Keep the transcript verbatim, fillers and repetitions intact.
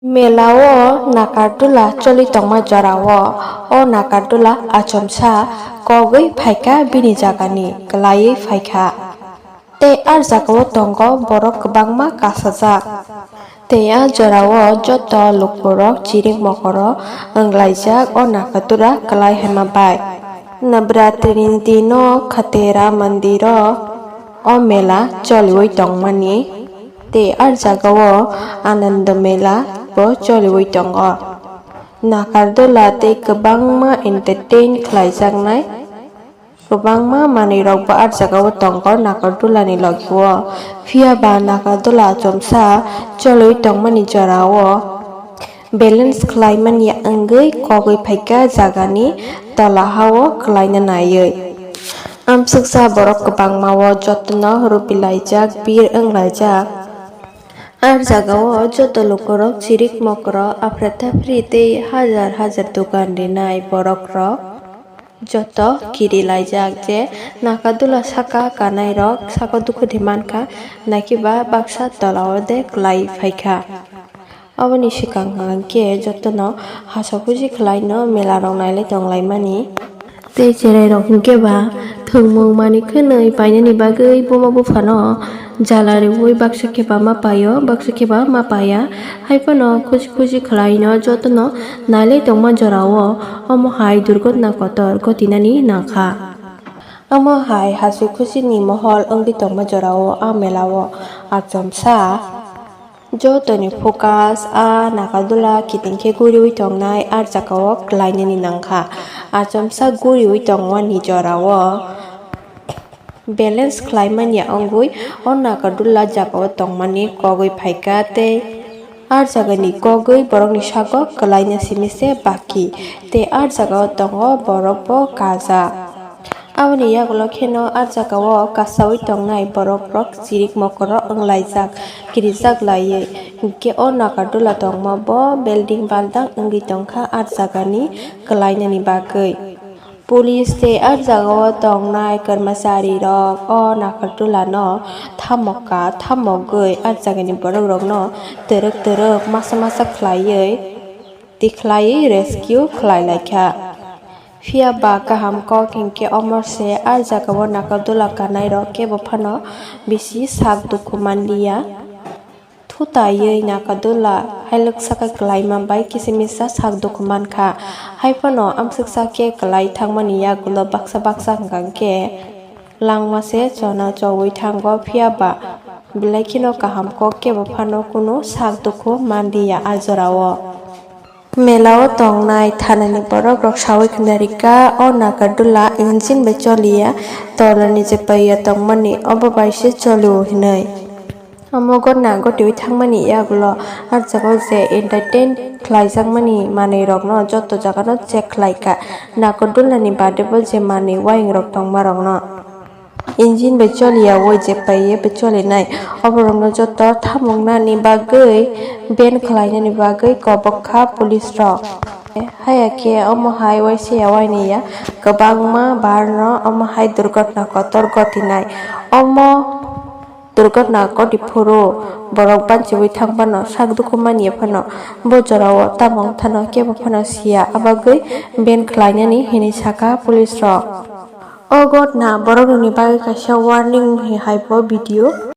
Mela o Nagarjula choli tongma jora o, o Nagarjula achomsa kogwi phaikha bini jagani, kwlaiwi phaikha. Tei a jagao tongo borok kwbangma kasajak. Tei a jorao joto lukurok chirik mokoro wnglaijak o Nagarjula kwlai hwnma bai. Navratri ni dino Khatera Mandiro o mela choliwi tongmani. Tei a jagao Ananda Mela bo choliwi tongo. Nagarjula tei kwbangma entertain khlaijaknai. Kwbangma manwirokbo a jagao tongo Nagarjulani logio. Phiya ba Nagarjula achomsa choliwi tongmani jorao balance khlaimani wngwi kogwi phaikha jagani tola hao kwlaina naiwi. Amsuksa borok kwbangma o jotono rupilaijak, bir wnglaijak. A jagao joto lukurok chirik mokoro, aphra taphri tei hajar hajar dogan rinai borokrok. Joto kiri laijak je Nagarjula saka kanairok sako dukhu di mankha, naikiba baksa tola o de kwlai phaikha. Aboni swkang hwnkhe jotono hasa huji khlaino mela rok nailai tonglaimani. Tei cherai rok hwnkhe ba thwngmung manwi khwnwi painani bagwi buma buphano jala rwui baksa khe ba ma paio, baksa khe ba ma paiya. Hai phano khusi khusi khlaino jotono nailai tongma jorao omo hai durgotna kotor ghotinani nangkha. Omo hai hasi khusini mohol wngwi tongma jorao a melao achomsa jotoni focus a Nagarjula kiting khe guriwi tongnai a jagao kwlainani nangkha. Achomsa guriwi tongmani jorao balance khlaimani wngwi o Nagarjula jagao tongmani kogwi phaikha tei a jagani kogwi borokni sago kwlaina simi se baki tei a jagao tongo borokbo kajak. Aboni yagulo kheno a jagao kasaui tongnai borokrok chirik mokoro wnglaijak, kirijak laiwi. Hinkhe o Nagarjula tongma bo belding baldang wngwi tongkha a jagani kwlainani bagwi. Police tei a jagao tongnai kwrmacharirok o Nagarjulano thamokka thamogwi a jagani borokrokno twrwk twrwk masa masa khlaiwi tikhlaiwi rescue khlai laikha. Phiya ba kaham kok hinkhe omo se a jagao Nagarjula kanairok kebo phano bisi sak dukhu manliya. Thutaiwi Nagarjula hailwk saka kwlaima bai kisimisa sak dukhu mankha. Hai phano amsuksa khe kwlai thangmani yagulo baksa baksa hwnkha khe langma se chona chowui thango, phiya ba belai kheno kaham kok kebo phano kunu sak dukhu manliya a jorao. Melao tongnai thanani borokrok saui khna rikha, o Nagarjula engine bai choliya, tolani je paiya tongmani obo bai se cholio hinwi. Omo gotna ghotiwi thangmani yagulo a jagao je entertain khlaijakmani manwirokno joto jagano check khlaikha. Nagarjulani badebo je manwi waingrok tongmarokno. Engine bai choliya, oi je paiye bai cholinai. Oborokno joto thamoknani bagwi, ban khlainani bagwi kobok kha police rok. Haya khe omo hai waisa ya waini ya kwbangma barno omo hai durgotna kotor ghotinai. Omo durgotna ghoti phuru borok banchiwi thang phano sak dukhu manya phano bo jorao tamo wngthano kebo phano siya, abagwi ban khlainani hinwi sakha police rok. O gotna borok rokni bagwi kaisa warning hai bo video.